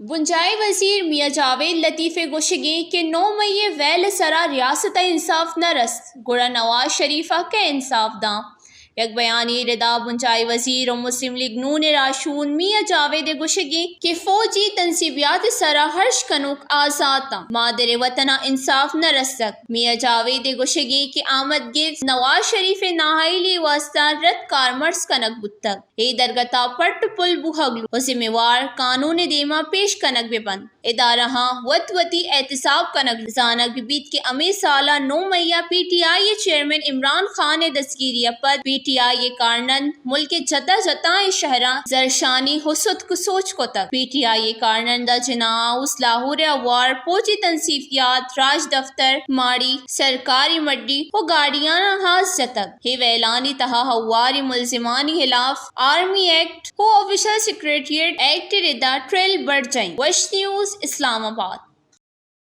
بنجاہی وزیر میاں جاوید لطیف ءِ گوشگ ایں کہ نو مئی ءِ ویل ءِ سرا ریاست ءَ انصاف نہ رست، گڑا نواز شریف ءَ کئے انصاف داں؟ یک بیانے ءِ ردا بنجاہی وزیر ءُ مسلم لیگ نون ءِ راہشون میاں جاوید ءِ گوشگ ایں کہ فوجی تنصیبیات ءِ سرا ہرش کنوک آزات آں، مادر وطن ءَ انصاف نہ رستگ۔ میاں جاوید ءِ گوشگ ایں کہ آمدگپت نواز شریف ءِ نااہلی ءِ واستہ رد کارمرز کنگ بوتگ۔ اے درگت ءَ پٹ ءُ پل بوہگ لوٹ ءُ ذمہ وار قانون ءِ دیما پیش کنگ بہ بنت۔ ادارہاں وت وتی احتساب کنگ لوٹ۔ زانگ بہ بیت کہ ہمے سال ءِ نو مئی ءَ پی ٹی آئی ءِ چیئرمین عمران خان ءِ دزگیری ءَ پد پی ٹی آئی ءِ کارنند ملک ءِ جتا جتائیں شہراں زھرشانی ءُ ستک ءُ سوج کتگ۔ پی ٹی آئی ءِ کارنند ءَ جناح ہاؤس لاہور ءِ ہوار فوجی تنصیبیات، راج دفتر، ماڑی، سرکاری مڈی ءُ گاڑیاں ہاس جتگ۔ اے ویلانی تہا ہواریں ملزمانی ہلاف آرمی ایکٹ ءُ آفیشل سیکرٹریٹ ایکٹ ءِ ردا ٹرائل برجاہ ایں۔ وش نیوز، اسلام آباد۔